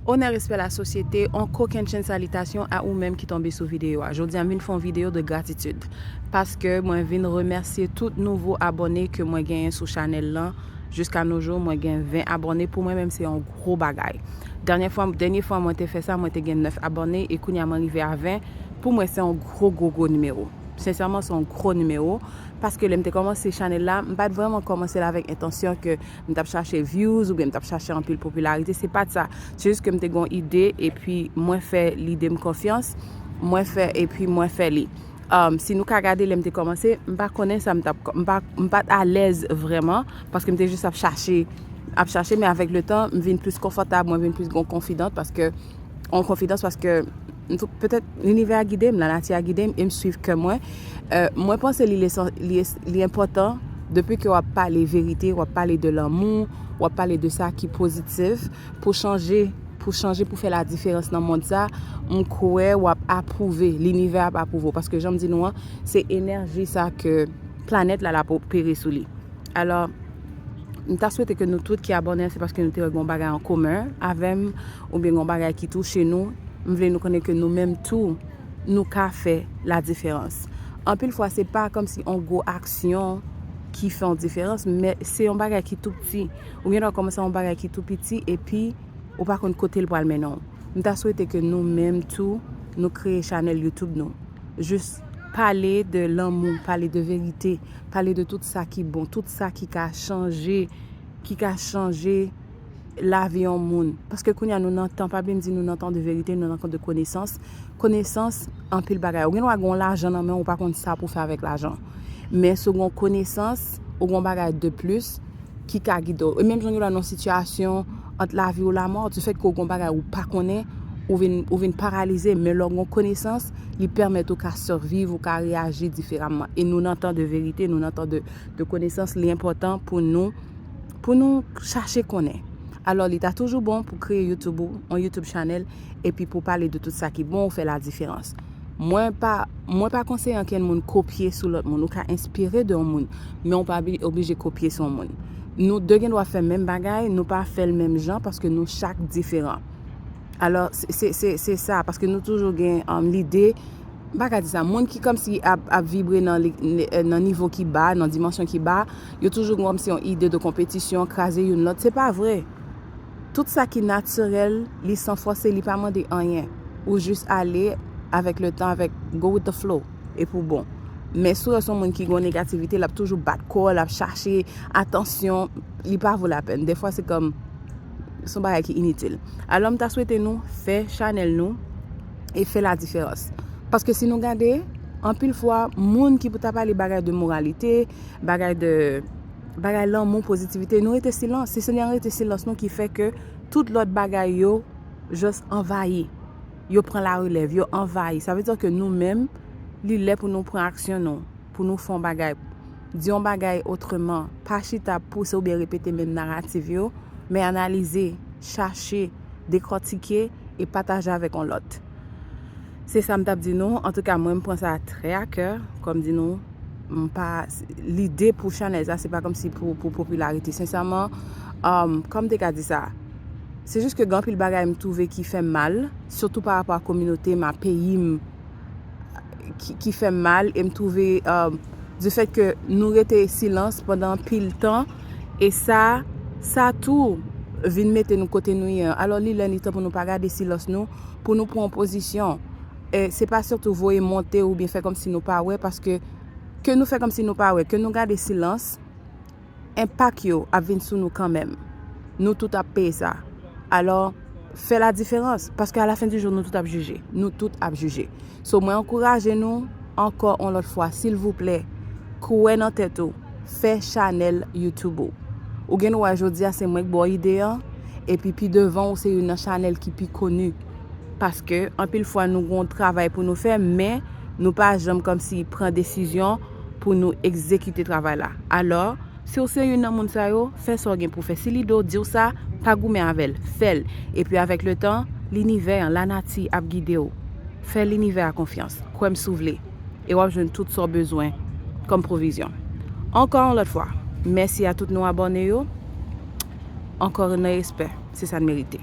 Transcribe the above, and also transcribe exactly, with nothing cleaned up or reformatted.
Onè, respè, lasosyete, on kokennchenn salitasyon a ou menm ki tonbe sou videyo a. Jodi a, m vin fè yon videyo de gratitid. Paske mwen vin remèsye tout nouvo abòne ke mwen genyen sou chanèl lan. Jiska no jou, mwen gen ven abòne. Pou mwen menm, se yon gwo bagay. Dènye fwa, dènye fwa mwen te fè sa, mwen te gen nèf abòne. E kounye a, mwen rive a ven. Pou mwen, se yon gwo, gwo, gwo nimewo. Sensèman, se yon gwo nimewo. Paske lè m te kòmanse chanèl la, m pa t vrèman kòmanse l avèk entansyon ke m t ap chache views oubyen m t ap chache anpil popilarite. Se pa t sa. Se jis ke m te gen yon ide epi mwen fè lide m konfyans. Mwen fè epi mwen fè li. Um, si nou ka gade lè m te kòmanse, m pa konnen sa m t ap, m pa, m pa t alèz vrèman, paske m te jis ap chache, ap chache, men avèk le tan, m vin plis konfòtab, mwen vin plis gen konfidans, paske, yon konfidans, paske m tou-, petèt linivè a gide m, lanati a gide m, e m swiv kè mwen. Euh, mwen panse li lesan-, li es-, li enpòtan, depi ke w ap pale verite, w ap pale de lanmou, w ap pale de sa ki pozitif, pou chanje, pou chanje, pou fè la diferans nan mond sa, m kwè w ap apwouve, linivè ap apwouve w. Paske jan m di nou an, se enèji sa ke planèt la, l ap opere sou li. Alò, m ta swete ke nou tout ki abòne, se paske nou te wè gen yon bagay an komen avè m, oubyen gen yon bagay ki touche nou. M vle nou konnen ke nou menm tou, nou ka fè la diferans. Anpil fwa, se pa kòmsi yon gwo aksyon ki fè yon diferans, men se yon bagay ki tou piti. Ou gen dwa kòmanse yon bagay ki tou piti, epi ou pa konn kote l pral mennen w. M ta swete ke nou menm tou, nou kreye chanèl YouTube nou. Jis pale de lanmou, pale de verite, pale de tout sa ki bon, tout sa ki ka chanje, ki ka chanje lavi yon moun. Paske kounye a nou nan tan, pa byen di nou nan tan de verite, nou nan tan de konesans. Konesans, anpil bagay. Ou gen dwa gen yon lajan nan men w, ou pa konn sa pou fè avèk lajan. Men si w gen yon konesans, ou gen yon bagay de plis, ki ka gide w. E menm jan w la nan yon sitiyasyon ant lavi ou lamò, difèt ke w gen yon bagay ou pa konnen, ou vin, ou vin paralize, men lè w gen konesans, li pèmèt ou ka siviv, ou ka reyaji diferaman. E nou nan tan de verite, nou nan tan de, de konesans, li enpòtan pou nou, pou nou chache konnen. Alò, li ta toujou bon pou kreye YouTube ou, yon YouTube channel, epi pou pale de tout sa ki bon, ou fè la diferans. Mwen pa, mwen pa konseye ankenn moun kopye sou lòt moun. Ou ka enspire de yon moun, men ou pa bi-, oblije kopye sou yon moun. Nou de gen dwa fè menm bagay, nou pa fè l menm jan paske nou chak diferan. Alò, se, se, se, se sa, paske nou toujou gen, um, lide, m pa ka di sa, moun ki kòmsi ap, ap vibre nan li-, nan nivo ki ba, nan dimansyon ki ba, yo toujou gen kòmsi yon ide de konpetisyon, kraze youn lòt. Se pa vre. Tout sa ki natirèl, li san fòse, li pa mande anyen. Ou jis ale avèk le tan, avèk, go with the flow, epi w bon. Men si w wè se yon moun ki gen yon negativite, l ap toujou bat kò l, l ap chache atansyon, li pa vo lapèn. Defwa, se kòm, se yon bagay ki initil. Alò, m ta swete nou fè chanèl nou e fè la diferans. Paske si nou gade, anpil fwa, moun ki pou ta pale bagay de moralite, bagay de, bagay lanmou, pozitivite, nou rete silans. Se sèlman rete silans nou ki fè ke tout lòt bagay yo just anvayi. Yo pran larelèv, yo anvayi. Sa vle di ke nou menm, li lè pou nou pran aksyon nou, pou nou fè yon bagay. Di yon bagay otreman. Pa chita pouse oubyen repete menm naratif yo, men analize, chache, dekòtike e pataje avèk yon lòt. Se sa m t ap di nou. Antouka, mwen, m pran sa trè a kè. Kòm di nou, m pa, lide pou chanèl sa, se pa kòmsi pou, pou popilarite. Sensèman, um, kòm m te ka di sa, se jis ke gen anpil bagay m twouve ki fè m mal, sitou pa rapò a kominote m, a peyi m, ki, ki fè m mal, e m twouve, um, difèt ke nou rete silans pandan anpil tan, e sa, sa tou vin mete nou kote nou ye an. Alò, li lè, li tan pou nou pa gade silans nou, pou nou pran pozisyon. E se pa sitou voye monte oubyen fè kòmsi nou pa wè, paske ke nou fè kòmsi nou pa wè, ke nou gade silans, enpak yo ap vin sou nou kanmenm. Nou tout ap peye sa. Alò, fè la diferans, paske a la fen di jou, nou tout ap jije. Nou tout ap jije. So, mwen ankouraje nou ankò yon lòt fwa, silvouplè, kwè nan tèt ou, fè chanèl YouTube ou. Ou gen dwa jodi a se mwen k ba w ide an, epi pi devan ou se youn nan chanèl ki pi koni. Paske, anpil fwa, nou gen yon travay pou nou fè, men nou pa janm kòmsi pran desizyon pou nou egzekite travay la. Alò, si w se youn nan moun sa yo, fè sa w gen pou w fè. Si lide w di w sa, pa goumen avè l, fè l. Epi avèk le tan, linivè an, lanati ap gide w. Fè linivè a konfyans. Kwè m si w vle. E w ap jwenn tout sa w bezwen kòm pwovizyon. Ankò yon lòt fwa, mèsi a tout nou abòne yo. Ankò nan respè, se sa n merite.